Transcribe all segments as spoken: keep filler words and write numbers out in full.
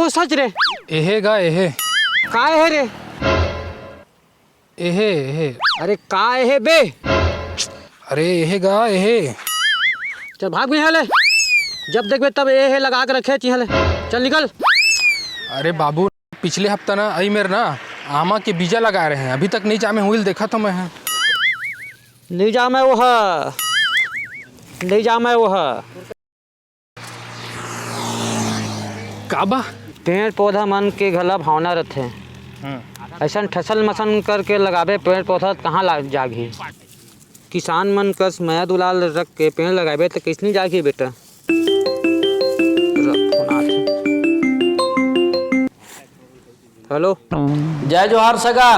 तो सच रे। एहे गा एहे। का एहे रे? एहे एहे। अरे का एहे बे? अरे एहे गा एहे। चल भाग भी यहाँ ले। जब देखबे तब एहे लगा के रखे चिहाँ ले। चल निकल। अरे बाबू, पिछले हफ्ता ना अई मेर ना आमा के बीजा लगा रहे हैं, अभी तक नहीं जामे हुई, देखा तो मैं है। नहीं जामे वो है, नहीं जामे वो है। का बा? पेड़ पौधा मन के घला भावना रथे। हम्म। अइसन ठसन मसन करके लगाबे पेड़ पौधा, कहाँ ला जागही? किसान मन कस मया दुलार रख के पेड़ लगाबे, त कइसनी जागही बेटा? रख, फोन आथे। हेलो। जय जोहार सगा।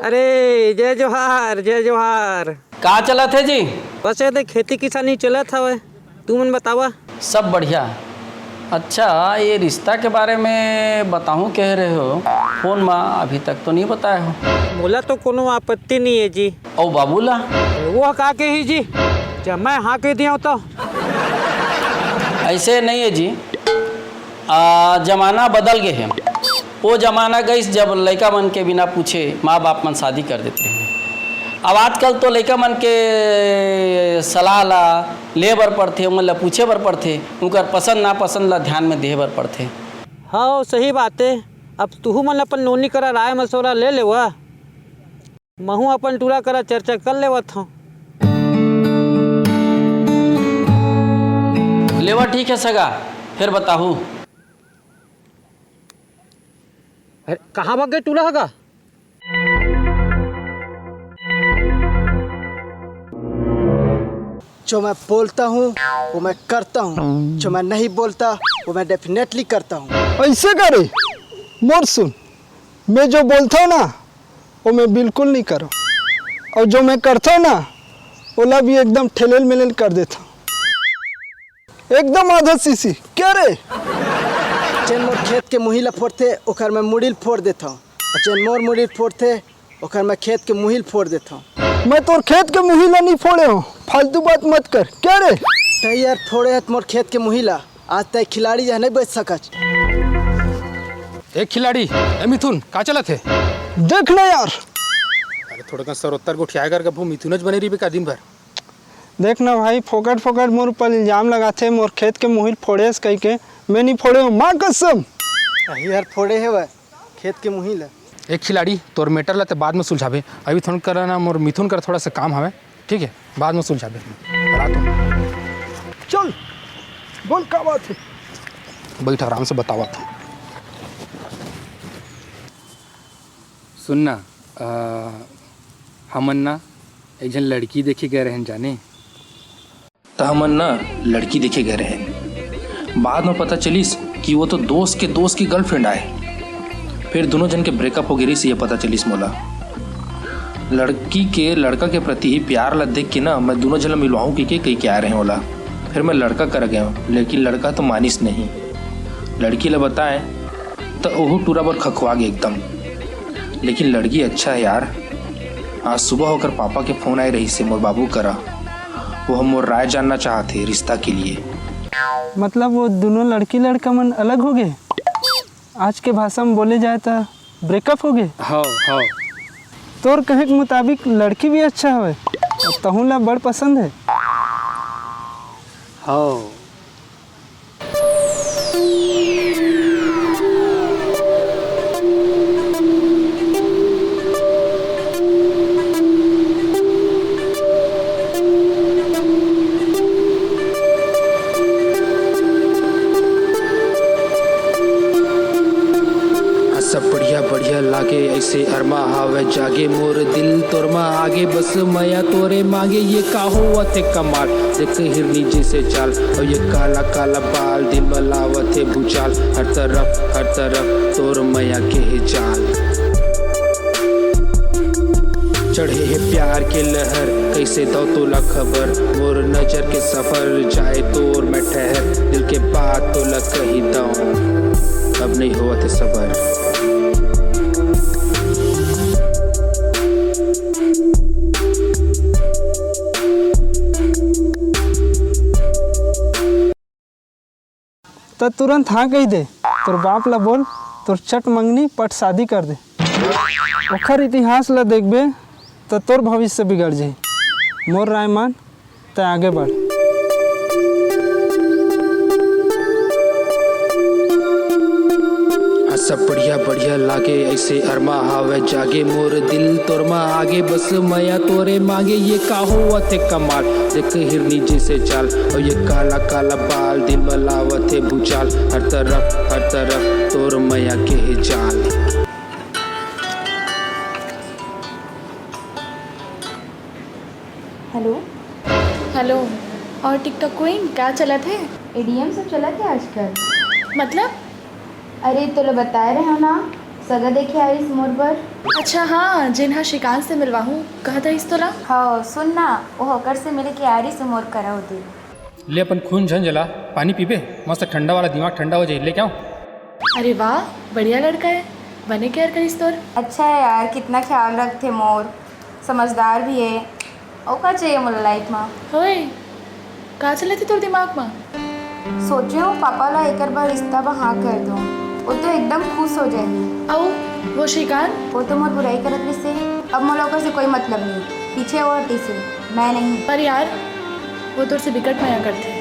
अरे, जय जोहार, जय जोहार। का चलत हे जी? बस ये दे खेती किसानी चलत हवय। तुमन बतावा। सब बढ़िया। अच्छा, ये रिश्ता के बारे में बताहूँ कह रहे हो, फोन में अभी तक तो नहीं बताए हो। मोला तो कोनो आपत्ति नहीं है जी। अउ बाबू ला? वो का के ही जी, जब मैं हाँ कह दिया तो। ऐसे नहीं है जी, आ, जमाना बदल गए है। वो जमाना गइस जब लइका मन के बिना पूछे माँ बाप मन शादी कर देते हैं। अब आजकल तो लइका मन के सलाह ला ले बर पड़थे, ओमन ला पूछे बर पड़थे, उनकर पसंद नापसंद ला ध्यान में देहे बर पड़थे। हाँ, सही बात है। अब तुहू मन अपन नोनी करा राय मशवरा ले लेवा। महूँ अपन टूरा करा चर्चा कर लेवत हूँ। लेवा ठीक है सगा, फिर बताहू। अरे, कहाँ भाग गए टूरा हगा? जो मैं बोलता हूँ, वो मैं करता हूँ। जो मैं नहीं बोलता, वो मैं डेफिनेटली करता हूँ। ऐसे करे? मोर सुन, मैं जो बोलता हूँ ना, वो मैं बिल्कुल नहीं करो, और जो मैं करता हूँ ना, ओला भी एकदम ठेलेल मेलेल कर देता हूँ। एकदम आधा सीसी। क्या रे? जेन मोर खेत के मुही ला फोड़थे, ओकर मैं मुड़ी ल फोड़ देता हूँ। जेन मोर मुड़ी ल फोड़थे, ओकर मैं खेत के मुही ल फोड़ देता हूँ। मैं तोर खेत के मुही ला नहीं फोड़े हूँ, फालतू बात मत कर। क्या रे? तै यार फोड़े हत मोर खेत के मुही ला। आज तै खिलाड़ी जह नहीं बच सकच। ए खिलाड़ी, ए मिथुन, का चलत हे? देख ना यार। अरे थोड़ा कन सरोत्तर गोठियाए कर गभू मिथुनच बने रहिबे का दिन भर? देख ना भाई, फोकट फोकट मोर ऊपर इल्जाम लगाथे, मोर खेत के मुहिल फोड़ेस कहिके। मैं नहीं फोड़े हूँ, माँ कसम। अही हर फोड़े हे वह। खेत के मुही ला। एक खिलाड़ी, तोर मैटर ला ते बाद में सुलझाबे, अभी थोड़ा कर ना, मोर मिथुन कर थोड़ा सा काम हवे, ठीक है, बाद में सुलझाबे। रात हो। चल, बोल का बात है? बैठ, आराम से बतावत हूँ। सुन ना, अ, हमन ना एक झन लड़की देखे गए रहन जाने। त हमन न लड़की देखे गए रहेन। बाद म पता चलिस कि वो तो दोस्त के दोस्त की गर्लफ्रेंड आय। फिर दुनों झन के ब्रेकअप हो गे रिहिस, ये पता चलिस मोला। लड़की के लड़का के प्रति ही प्यार ला देख के न मैं दुनों झन ला मिलवाहूँ कहिके, कहिके आए रहें ओला। फिर मैं लड़का करा गए हूँ, लेकिन लड़का तो मानिस नहीं। लड़की ला बताए त ओहू टूरा बर खखवा गे एकदम। लेकिन लड़की अच्छा है यार। आज सुबह ओकर पापा के फोन आए रहिस हे मोर बाबू करा। वो ह मोर राय जानना चाहत हे रिश्ता के लिए। मतलब वो दुनों लड़की लड़का मन अलग हो गे? आज के भाषा में बोले जाए त ब्रेकअप हो गे? हव, हव। तोर कहे के मुताबिक लड़की भी अच्छा हवे अउ तहूँ ला बड़ पसंद हे। हव। हाँ, सब बढ़िया बढ़िया लागे, ऐसे अरमा हावय जागे, मोर दिल तोर मा आगे, बस मया तोरे मांगे, ये का होवत हे कमाल। देख हिरनी जैसे चाल, और ये काला काला बाल, दिल में लावत हे भूचाल। हर तरफ, हर तरफ तोर मया के हे जाल। चढ़े हे प्यार के लहर, कैसे दो तोला खबर। मोर नजर के सफर, जाए तोर मैं ठहर। दिल के बात तोला कही दो, अब नहीं होवत हे सबर। त तुरंत हाँ कहि दे। तोर बाप ला बोल, तोर चट मंगनी पट शादी कर दे। ओखर इतिहास ला देखबे त तोर भविष्य बिगड़ जाही। मोर राय मान, तैं आगे बढ़। आ सब बढ़िया बढ़िया लागे, ऐसे अरमा हावय जागे, मोर दिल तोर मा आगे, बस मया तोरे मांगे। ये का होवत हे कमाल, देख हिरनी जैसे चाल, और ये काला काला बाल, दिल में लावत हे भूचाल। हर तरफ हर तरफ तोर मया के हे जाल। हेलो। हेलो। और TikTok क्वीन, का चलत हे? EDM सब चलत हे आजकल। मतलब? अरे, तोला बताए रहे हो ना, सगा देखे आरिस मोर बर। अच्छा हाँ, जेन हा श्रीकांत से मिलवाहूँ कहत रहिस तोला। हाँ, सुन ना, वो ओकर से मिले के आरिस मोर करा होती। ले अपन खून झन जला, पानी पीबे, मस्त ठंडा वाला, दिमाग ठंडा हो जाए, लेके आओ। अरे वाह, बढ़िया लड़का है, बने केयर करिस तोर। अच्छा है यार, कितना ख्याल रखथे मोर, समझदार भी है। अउ का चाहिए मोला लाइफ मा? होए, का चलत हे तोर दिमाग मा? सोचे हूँ पापा ला एकर बर रिश्ता बर हाँ कर दूँ, वो तो एकदम खुश हो जाही। अउ वो श्रीकांत? वो तो मोर बुराई करत रहिसे, अब मोला ओकर से कोई मतलब नहीं, पीछे वो हटिसे, मैं नहीं। पर यार, वो तोर से बिकट मया करथे,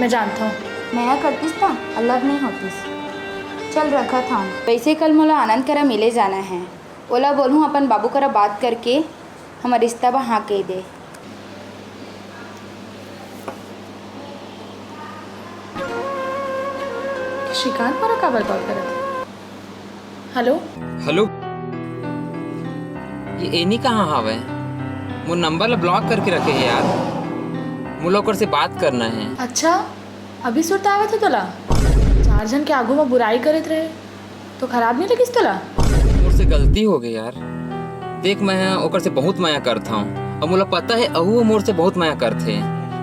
मैं जानता हूँ। मया करतिस त अलग नहीं होतिस। चल रखत हूँ। वैसे कल मोला आनंद करा मिले जाना है, ओला बोलहूँ अपन बाबू करा बात करके हमर रिश्ता बर हाँ कह दे। श्रीकांत मोला काबर कॉल करत हे? हेलो। हेलो। ये एनी कहाँ हावय? मोर नंबर ला ब्लॉक करके रखे हे यार। मोला ओकर से बात करना है। अच्छा, अभी सुरता आवत हे तोला? चार झन के आगू में बुराई करत रहे तो खराब नहीं लगिस तोला? मोर से गलती हो गई यार। देख, मैं ओकर से बहुत मया करत हूँ और मोला पता है अहू मोर से बहुत मया करथे।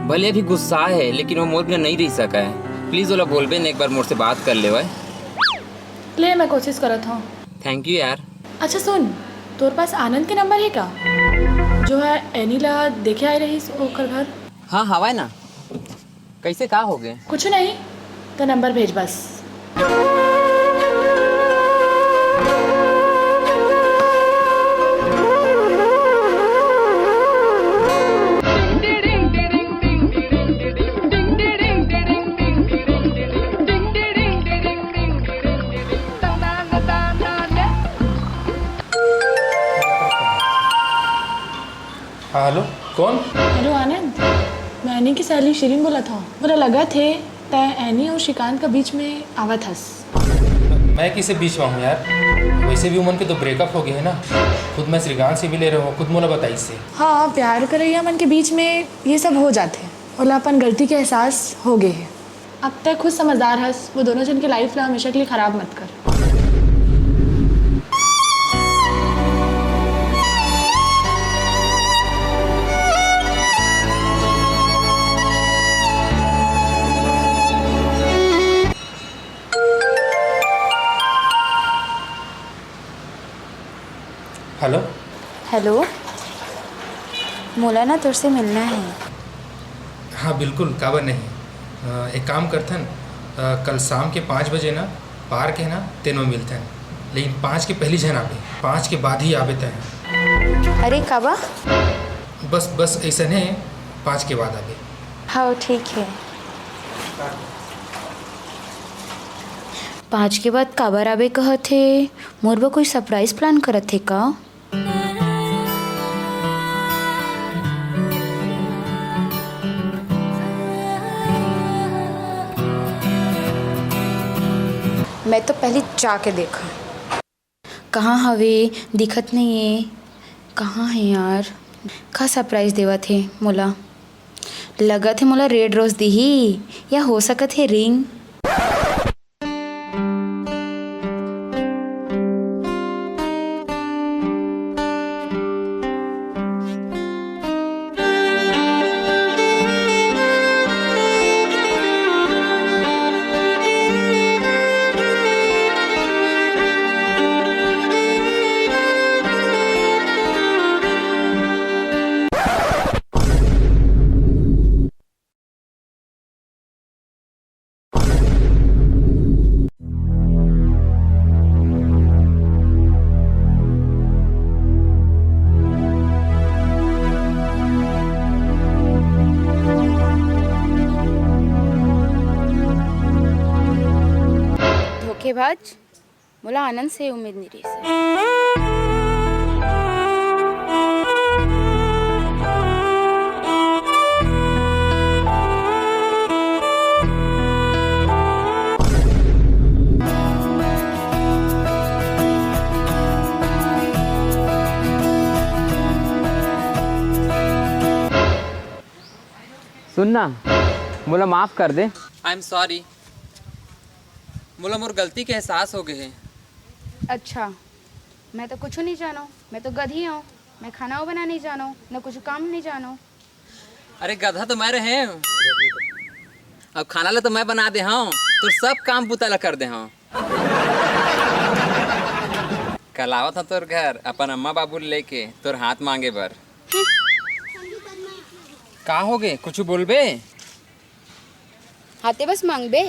भले अभी गुस्सा है लेकिन वो मोर बिना नहीं रह सका है। प्लीज ओला बोलबे न, एक बार मोर से बात कर लेवे। ले, मैं कोशिश करत हूँ। थैंक यू यार। अच्छा सुन, तोर पास आनंद के नंबर है का? जो है एनी ला देखे आए रहिस ओकर घर। हाँ, हवाए ना। कैसे, का हो गए? कुछ नहीं, तो नंबर भेज बस। हाँ, हेलो, कौन? हेलो आनंद, मैं एनी की सहेली शिरीन बोलत हूँ। मोला लगत हे तै एनी और श्रीकांत के बीच में आवत हस। मैं किसे बीच में हूँ यार? वैसे भी उमन के तो ब्रेकअप हो गए है ना। खुद मैं श्रीकांत से भी ले रहा हूँ, खुद मोला बताइस हे। हाँ, प्यार करैया मन के बीच में ये सब हो जाथे। ओला अपन गलती के एहसास हो गए है। अब तक खुद समझदार हस, वो दोनों जन के लाइफ ला हमेशा के लिए खराब मत कर। हेलो। हेलो, मोला ना तोर से मिलना है। हाँ बिल्कुल, काबर नहीं। अ, एक काम करथन, अ, कल शाम के पाँच बजे ना पार्क है ना, तेन में मिलथन, लेकिन पाँच के पहली झन आबे, पाँच के बाद ही आबे तय। अरे काबर? बस, बस ऐसा नहीं, पाँच के बाद आबे। हाँ ठीक है। पाँच के बाद काबर आबे कहत हे? मोर बर कोई सरप्राइज प्लान करत हे का? मैं तो पहली जाके देखा। कहाँ हवे? दिखत नहीं है। कहाँ है यार? का सरप्राइज देवत हे मोला? लगत हे मोला रेड रोज दिही, या हो सकत हे रिंग। भाज, मोला आनंद से उम्मीद नहीं रहिस हे। सुन ना, मोला माफ कर दे। I am sorry। मोला मोर गलती के एहसास हो गए हे। अच्छा, मैं तो कुछू नहीं जानों, मैं तो गधी हूँ, मैं खाना बना नहीं जानों, न कुछू काम नहीं जानों। अरे गधा तो मैं रहे हूँ, अब खाना ला तो मैं बना दे हूँ, तो सब काम बुता ला कर दे हूँ। कल आवत हूँ तोर घर अपन अम्मा बाबू ला लेके तोर हाथ मांगे बर। का हो गे, कुछू बोलबे? हाथे बस मांगबे।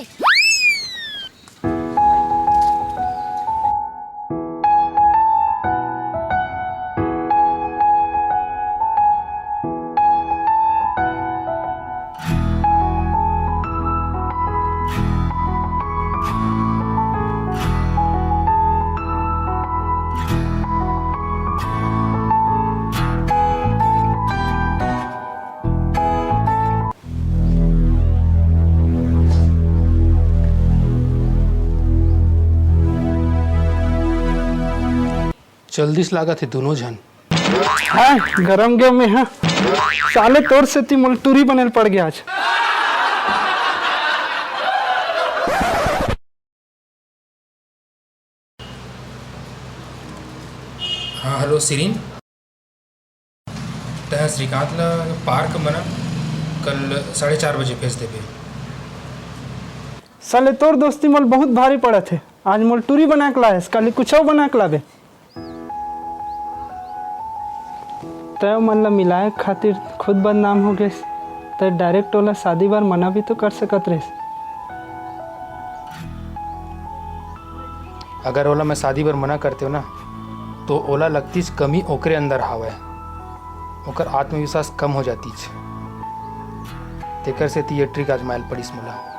चल दिस लागत हे दोनों झन। हाय, गरम गयो मैं, हाँ। साले तोर सेती मोला टूरी बनेल पड़ गया आज। हाँ, हेलो सिरिन, तैं श्रीकांत ला पार्क मना कल साढ़े चार बजे भेज देबे। साले तोर दोस्ती मोला बहुत भारी पड़त हे। आज मोला टूरी बना के लायस, काली कुछ अउ बना के लाबे। तैं मन ला मिलाए खातिर खुद बदनाम हो गेस, तैं direct ओला शादी बर मना भी तो कर सकत रहिस। अगर ओला मैं शादी बर मना करतेव ना, तो ओला लगतीच कमी ओकरे अंदर हावय, ओकर आत्मविश्वास कम हो जातीच। तेकर सेती ये trick आजमायल पड़िस मोला।